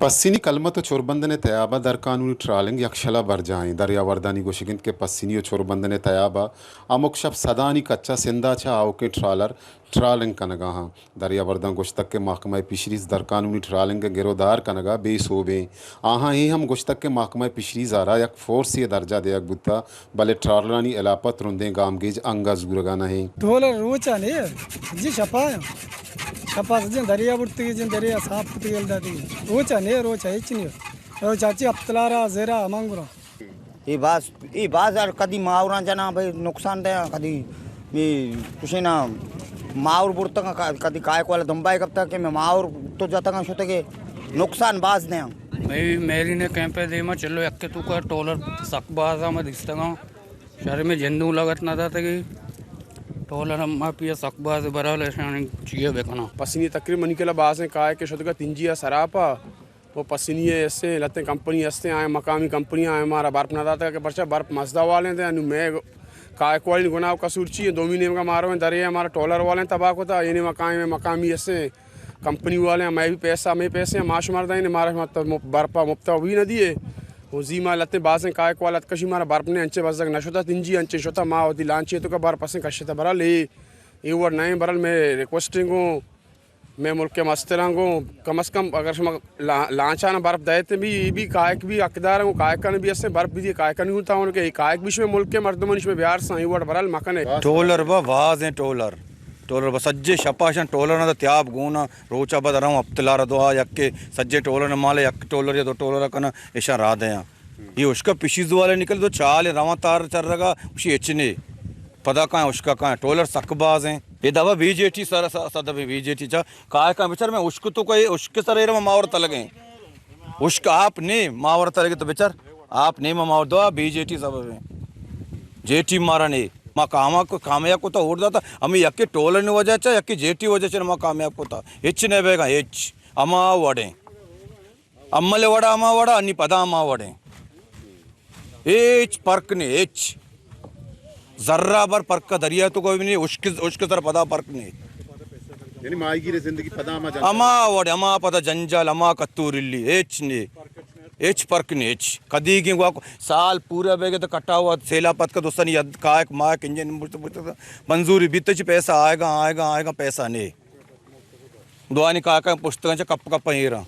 پسنی کلمت ءُ چربندن ءِ تیاب ءَ درقانونی ٹرالنگ یکشل ءَ برجاہ اِنت۔ دریابردانی گوشگ اِنت کہ پسنی ءُ چربندن ءِ تیاب ءَ ہمک شپ سدانی کچ ءَ سندھ ءَ چہ آؤکیں ٹرالر ٹرالنگ کنگ ءَ اَنت۔ دریابرداں گوشتگ کہ محکمہ فشریز درقانونی ٹرالنگ ءِ گر ءُ دار کنگ ءَ بے سوب اِنت۔ آہاں اے ہم گوشتگ کہ محکمہ فشریز ءَ را یک فورسے ءِ درجہ دیگ بوتگ، بلے ٹرالرانی ہلاپ ءَ ترندیں گامگیج انگہ زورگ ءَ نہ اِنت۔ ٹرالر روچ ءَ نئے، جی شپ ءَ، شپ ءَ سجیں دریا برتگی، جن دریا صاف کتگی، ہلداتگی۔ روچ ءَ نئے، روچ ءَ ہچ نئے۔ روچ ءَ چی ہپتلارا، زیرا، ہمانگورا۔ اے باز، اے باز ہر کدی ماوراں جناں بھئی نقصان دیاں، کدی اے کچھ نا ماور برتگاں، ک-، کدی کائک والا دمبائے کپتا کہ میں ماور تو جتگاں شتگے، نقصان باز دیاں۔ مئے میری نے کیمپ ءِ دیما چلو یک ءِ توکا ٹرالر سک باز ءَ ما دیستگاں۔ شر میں جندوں لگت نہ داتگی۔ ٹرالر ہم ما پیا سک باز برال اشانی چیئے بکناں۔ پسنی تقریباً منی کلا بازیں کائک شتگا تنجی ءَ سراپا۔ و پسنی ءَ استیں، لہتیں کمپنی استیں، آیاں مقامی کمپنی آیاں مارا برپ نہ داتگ کہ پرچا برپ مزدا والیں دے، انو مئے کائک والیں گناہ و قصور چی ایں؟ دومی نیمگا مارو ایں دریا مارا ٹرالر والیں تباہ کتا، یعنی مقامی، مقامی استیں، کمپنی والیں، مئے بھی پیسہ، مئے پیسے ما شمار دائیں، مارا مت-، مپ-، برپا مپتا بھی نہ دیے۔ و زی ما لہتیں بازیں کائک والا اتکشی مارا برپ نے انچے بزگ نہ شتا، تنجی انچے شتا، ما وتی لانچے توکا برپ استیں کشتا برا لے، اے وڑ نہ ایں برال مئے ریکویسٹنگ ہوں۔ مئے ملک ءِ مستراں گوں کم از کم اگر شما لا-، لانچانا برپ دئیت بھی، بھی کائک بھی حقدار ایں، کائکان بھی استیں برپ بھی دی، کائکان گوں تاوان کہ اے کائک بھی شمئے ملک ءِ مردمانی شمئے بیار ساں، اے وڑ برال مکن ایں۔ ٹرالر با باز ایں ٹرالر۔ ٹرالر با سجے شپا اشاں ٹرالر نہ تیاب گونا، روچا بعد رواں ہپتلارا دو آ یکے سجے ٹرالر نہ مالے یک ٹرالر یا دو ٹرالر کنا اشاں را دیاں۔ اے اشکا پشیز والے نکل دو چال رواں تار چرگا، اشی اچ نے۔ پدا کائیں اشکا کائیں، ٹرالر سک باز ایں۔ اے دابا بی جے ٹی سر، س-، صدف بی جے ٹی چا کائے کائیں بچار میں اشک تو کئے، اشک سر ایرا ماور تلگیں۔ اشک آپ نے ماور تلگے تو بچار، آپ نے ما ماور دو، بی جے ٹی سبب ایں۔ جے ٹی مارا نے، ما کاما کو کامیاب کو تو اور داتا، ہمیں یکے ٹرالر نے وجہ چا، یکے جے ٹی وجہ چا ما کامیاب کو تا۔ ہچ نے بیگا، ہچ۔ ہما وڑیں۔ امل وڑا ہما وڑا، انی پدا ہما وڑیں۔ ہچ پرک نے، ہچ۔ ذرہ بر پرک دریا تو کوئی نہیں، اشک، اشک سر پدا پرک نے۔ یعنی ماہیگیر زندگی پدا ہما جنجال۔ ہما وڑ، ہما پدا جنجال، ہما کتور الی، ہچ نے۔ ہچ پرک نے، ہچ۔ کدی گیں گوا سال پورا بیگے تو کٹا ہوا، سیلا پتک دوستانی ید کائک مائک انجن مشت مشت منظوری بیت چی پیسہ آئے گا، آئے گا، آئے گا، پیسہ نے۔ دوانی کائکاں پشتگاں چہ کپ کپ ایراں۔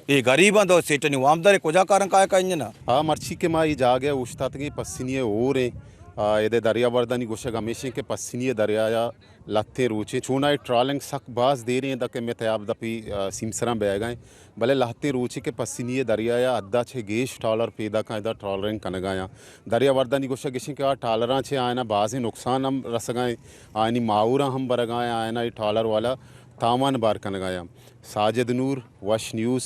اے غریباں دو سیٹانی وامدار کجا کاراں کائے کائیں نا۔ آ مرچی کہ ما اے جاگہ اوشتاتگیں پسنی ء ہور ایں۔ آ، ادے دریابردانی گوشگ ہمیش ایں کہ پسنی ء دریایا لہتیں روچیں چوناہے ٹرالنگ سک باز دیریں داں کہ مئے تیاب دپی، آ، سیمسراں بیگا ایں۔ بلے لہتیں روچے کہ پسنی ء دریایا حدا چہ گیش ٹرالر پیداکاں ادا ٹرالرنگ کنگایاں۔ دریابردانی گوشگ اش ایں کہ آ ٹرالراں چہ آیانا بازیں نقصان ہم رسگا ایں، آیانی ماہوراں ہم برگا ایں، آیانا اے ٹرالر والا تاوان بار کنگایاں۔ ساجد نور، وش نیوز،